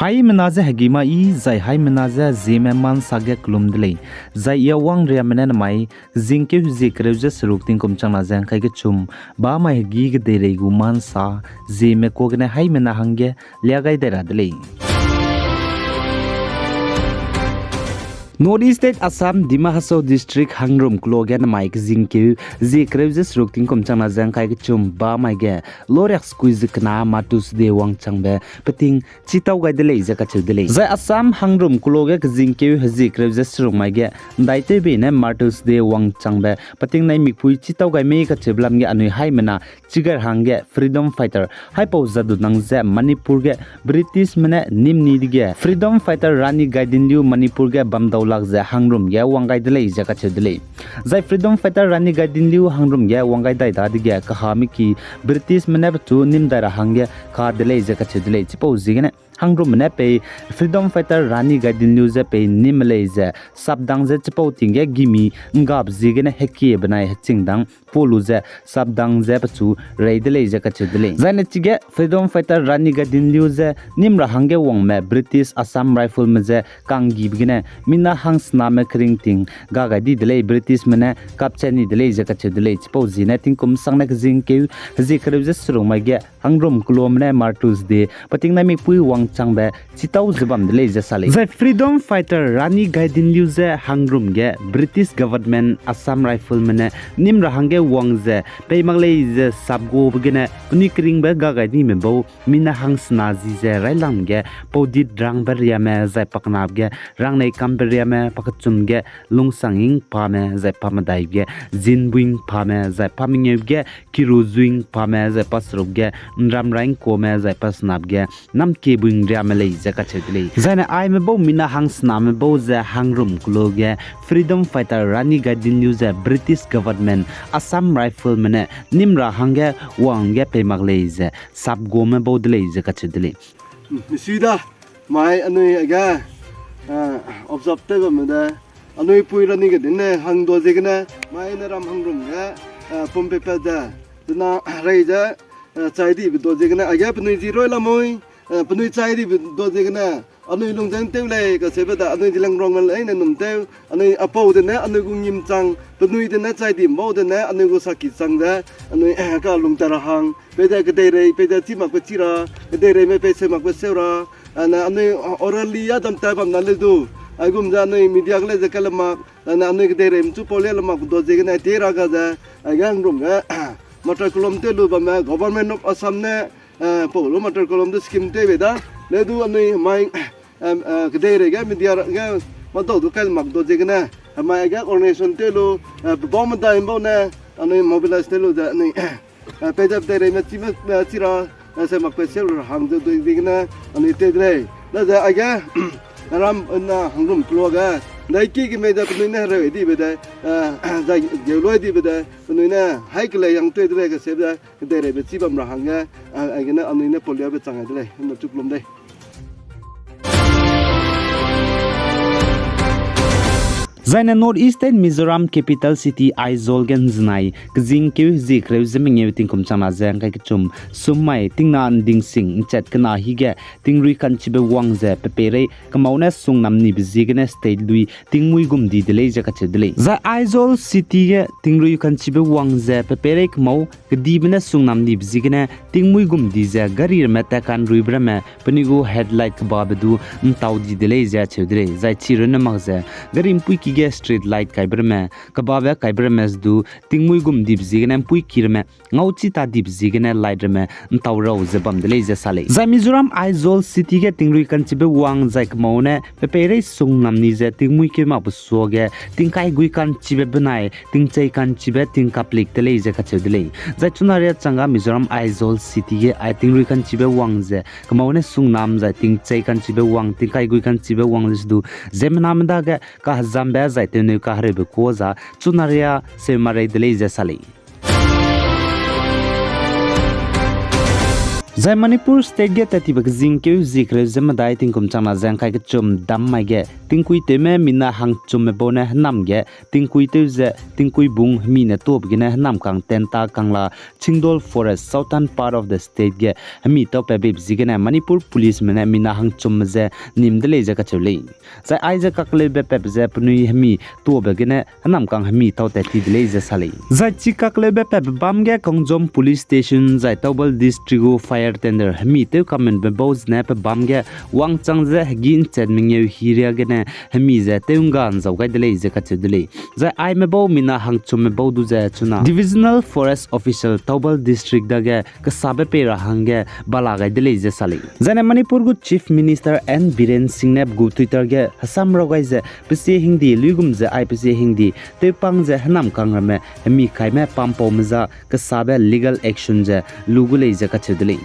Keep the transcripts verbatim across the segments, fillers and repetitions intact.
Haimena ze hegî ma i, zai haimena ze Zeme ma nsa ge kelum de lei. Zai ia wangriame ne namai, kezingkeu hezie kereu ze seruk tingkum changna ze ngkai kechum, bamai hegî kedeirei gu ma nsa, Zeme kua gene haimena hangge lia gai dai ra de lei. North East State Assam, Dima Hasao District, Hangrum keloa ge namai kezingkeu hezie kereu ze seruk tingkum changna ze ngkai kechum bamai ge, loriak sekui ze kena Martyrs' Day wangchangbe peting chitau gai de lei ze kacheu de lei. Zai Assam Hangrum keloa ge kezingkeu hezie kereu ze seruk mai ge, ndaitewbe ne Martyrs' Day wangchangbe peting nai mikpui chitau gai mei kacheube lam ge anui haimena chigai ra hangge freedom fighter haipau Jadonang ze Manipur ge Britishme ne nîm ni dege freedom fighter Rani Gaidinliu Manipur ge bam dau lak ze Hangrum ge wang gai de lei ze kacheu de lei. Zai freedom fighter Rani Gaidinliu Hangrum ge wang gai dai dadege kahame ki Britishme ne pechu nîm dai ra hangge ka de lei ze kacheu de lei. Chipau ziegene Hangrumme ne pei freedom fighter Rani Gaidinliu ze pei nîm lei ze sapdang ze chipau ting ge gimi nggabe ziegene hekie benai hechingdang pa lu ze sapdang ze pechu rei de lei ze kacheu de lei. Zaine chige freedom fighter Rani Gaidinliu ze nîm ra hangge wangme British Assam Rifleme ze kanggibe gene mina hangsename kering ting ga gai di de lei, Britishme ne kapchat ni de lei ze kacheu de lei. Chipau ziegene tingkum sangne kezingkeu hezie kereu ze seruk mai ge Hangrum keloame ne Martyrs' Day peting nai mikpui wangchangbe chitau ze bam de lei ze sa lei. Zai freedom fighter Rani Gaidinliu ze Hangrum ge British government Assam Rifleme ne nîm ra hangge wang ze pei mak lei ze sapguabe gene penui keringbe ga gai dime bau mina hangsena zi ze railang ge paudit rangbe riame zai pakenabe ge rangnei kambe riame pakechum ge Lungsanging pame zai pamedai ge Zinbuing pame zai pamengeube ge Kiruzuing pame zai paseruk ge Nramraing kuame zai pasenabe ge Namkebuing riame lei ze kacheu de lei. Zaine aime bau mina hangsename bau ze Hangrum keloa ge freedom fighter Rani Gaidinliu ze British government Assam Rifleme ne nîm ra hangge wang ge pei mak lei ze sapguame bau de lei ze kacheu de lei. Misi da, mai anui age, observe tew bamme de, anui pui Rani Gaidinliu ne hang dua ziegene, mai ne ram Hangrum ge, pum peipat ze, zena rei ze, chai dibe dua ziegene, age penui zi roi lamui, penui chai dibe dua ziegene, anui lungzeng tew lei kacheube da, anui Zeliangrongme leine num tew, anui apau dene, anui gu ngim chang, penui dene chai di mbau dene, anui gu saki chang ze, anui ka lungta ra hang, peide kedeirei, peide chî makbe chî ra, kedeireime pei seu makbe seu ra, ane anui orally a dam tai bam na leu du, aigum ze anui media ge lei ze kai le mak, ane anui kedeireime chu pau lia le mak dua ziegene tie ra ga ze, aige Hangrum ge, Martyrs' Column tew lu bamme, Government of Assam ne, pau lu Martyrs' Column de scheme tew bei da, leu du anui mai, kedeirei ge media ge, madau du kai le mak dua ziegene, mai aige organization tew lu, pebau medai mbau ne, anui mobilize tew lu ze anui, peide kedeireime chî me, chî ra, seu makbe seu ra hang ze dui ziegene, anui tew de lei. Na ze aige, ram na Hangrum keloa ge, ndaiki kemei ze penui ne hereu dibe de, zai geu lui dibe de, penui ne hai kelei hang tew de lei kacheube ze, kedeireibe chî bam ra hangge, aigene anui ne pau liabe chang ai de lei, na chu kelum dei. Zaine North East State Mizoram capital city Aizawl ge nzenai, kezingkeu hezie kereu ze mengeu tingkum changna ze ngkai kechum, summai tingna ndingsing nchat kena hige, tingrui kanchibe wang ze pepeirei kemau ne sungnam nibe ziegene state lui tingmuî gum di de lei ze kacheu de lei. Zai Aizawl city ge tingrui kanchibe wang ze pepeirei kemau kedibe ne sungnam nibe ziegene tingmuî gum di ze gari ramme tat kanruibe ramme penui gu headlight kebabe du ntau di de lei ze acheu de lei. Zai chi runne mak ze gari mpuiki ge street light kaibe ramme, kebabe kaibe ramme ze du tingmuî gum dibe ziegene mpuiki ramme ngau chi ta dibe ziegene light ramme ntau rau ze bam de lei ze sa lei. Zai Mizoram Aizawl city ge tingrui kanchibe wang zai kemau ne pepeirei sungnam ni ze tingmuî keu makbe suage tingkai gui kanchibe benai tingchei kanchibe tingkaplik de lei ze kacheu de lei. Zai chunaria changga Mizoram Aizawl city ge ai tingrui kanchibe wang ze kemau ne sungnam zai tingchei kanchibe wang tingkai gui kanchibe wang ze du ziemmename dage kahezambe zai tewneu kahereube kuâ za chunaria seumarei de lei ze sa lei. Zai Manipur State ge tat tibe kezingkeu zie kereu ze medai tingkum changna ze ngkai kechum dam mai ge tingkuitewme mina hangchumme bau ne hênam ge tingkuitew ze tingkuibung hemi ne tuâbe gene hênamkang Tenta Kangla Chindwal Forest, southern part of the state ge hemi tau pat beibe ziegene Manipur policeme ne mina hangchumme ze nîm de lei ze kacheu lei. Zai aize kakleube patbe ze penui hemi tuâbe gene hênamkang hemi tau tat ti de lei ze sa lei. Zai chi kakleube patbe bam ge Khongjom Police Station zai Thoubal District gu fire tender hemi tew kamenbe bau zene pe bam ge wangchang ze hegî nchat mengeu hi riagene hemi ze tew ngga nzau gai de lei ze kacheu de lei. Zai aime bau mina hangchumme bau du ze chuna Divisional Forest Officer Thoubal District dage kesabe pei ra hangge bala gai de lei ze sa lei. Zaine Manipur gu Chief Minister N Biren Singh ne pe gu Twitter ge hesam raw gai ze, pe sie hingdi luigum ze ai pe sie hingdi tewpang ze hênamkang ramme hemi kaime pampaume za kesabe legal action ze lu gu lei ze kacheu de lei.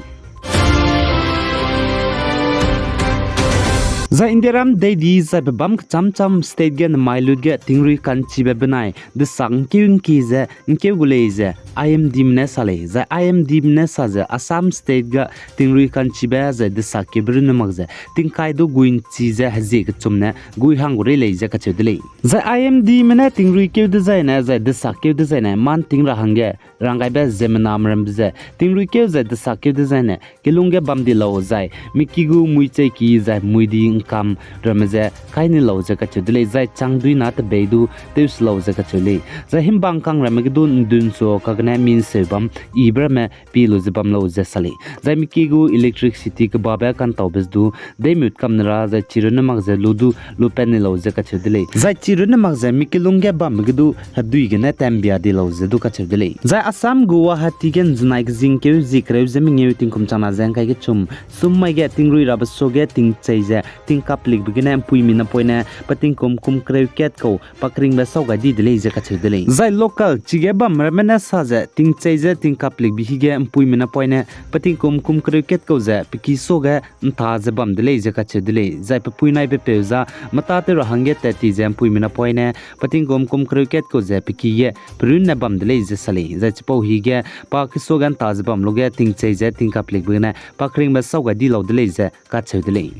Zai Indiaram deidi zai pe bam kechamcham state ge nemai lut ge tingrui kanchibe benai desak ngkeu ngki ze ngkeu gu lei ze I M Dme ne sa lei. Zai I M Dme ne sa ze Assam state ga tingrui kanchibe zai desakkeube runne mak ze tingkai du gui nchi ze hezie kechum ne gui hang gu rei lei ze kacheu de lei. Zai I M Dme ne tingrui keu dezaine zai desakkeu dezaine man ting ra hangge ranggaibe ziemmename rambe ze tingrui keu zai desakkeu dezaine kilung ge bam di lau zai miki gu mui cheiki zai mui di ngkam ramme ze kai ni lau ze kacheu de lei, zai changduina tebei du tew se lau ze kacheu lei. Zai himbang kang ramme ge du ndun sua kagene minseu bam yibe ramme pie lu ze bam lau ze sa lei. Zai miki gu electricity kebabe kantaube ze du deimut kam ne ra zai chi runne mak ze lu du lu pat ni lau ze kacheu de lei. Zai chi runne mak ze miki lung ge bambe ge du hedui gene tembia di lau ze du kacheu de lei. Zai Assam gu Guwahati ge nzenai kezingkeu zie kereu ze mengeu tingkum changna ze ngkai kechum sum mai ge tingrui rabe suage tingchei ze tingkaplikbe gene mpuimi napoine pe tingkum kum kereu kat kau pakringbe sau gai di de lei ze kacheu de lei. Zai local chige bam ramme ne sa ze tingchei ze tingkaplikbe hige mpuimi napoine pe tingkum kum kereu kat kau ze pe ki suage nta ze bam de lei ze kacheu de lei. Zai pe puinai pe peu za meta tew ra hangge tat ti ze mpuimi napoine pe tingkum kum kereu kat kau ze pe ki ge pe runne bam de lei ze sa lei. Zai chipau hige pa ki suage nta ze bam luge tingchei ze tingkaplikbe gene pakringbe sau gai di lau de lei ze kacheu de lei.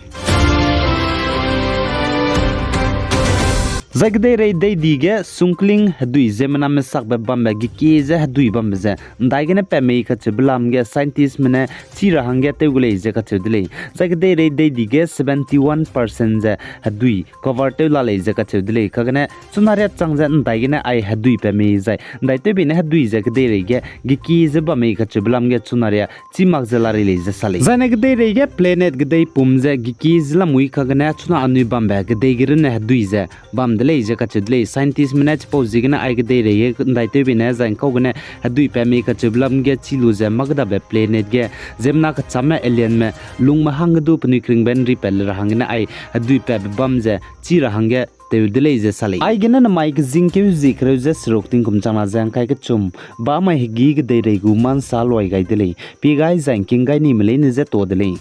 Zai kedeirei deidi ge sungkling hedui ziemmename sakbe bambe gekie ze hedui bambe ze ndaigene pat mei kacheube lam ge scientistme ne chi ra hangge tew gu lei ze kacheu de lei. Zai kedeirei deidi ge seventy one percent ze hedui cover tew la lei ze kacheu de lei. Kagene chuna riâ chang ze ndaigene ai hedui pat mei zai ndaitewbe ne hedui ze kedeirei ge gekie ze bam mei kacheube lam ge chuna riâ chî mak ze la rei lei ze sa lei. Zaine kedeirei ge planet kedeipum ze gekie ze lamui kagene chuna anui bambe kedei ge runne hedui ze bam de lei ze kacheu de lei. Scientistme ne chipau ziegene ai kedeirei ge ndaitewbe ne zai ngkau gene hedui pat mei kacheube lam ge chî lu ze mâ kedabe planet ge ziemmena kechamme alienme lungme hangge du penui keringbe nri pat le ra hanggene ai hedui patbe bam ze chi ra hangge tew de lei ze sa lei. Aigene nemai kezingkeu zie kereu ze seruk tingkum changna ze ngkai kechum bamai hegî kedeirei gu mansa luai gai de lei. Pie gai zai ngking gai nime leine je ta de lei.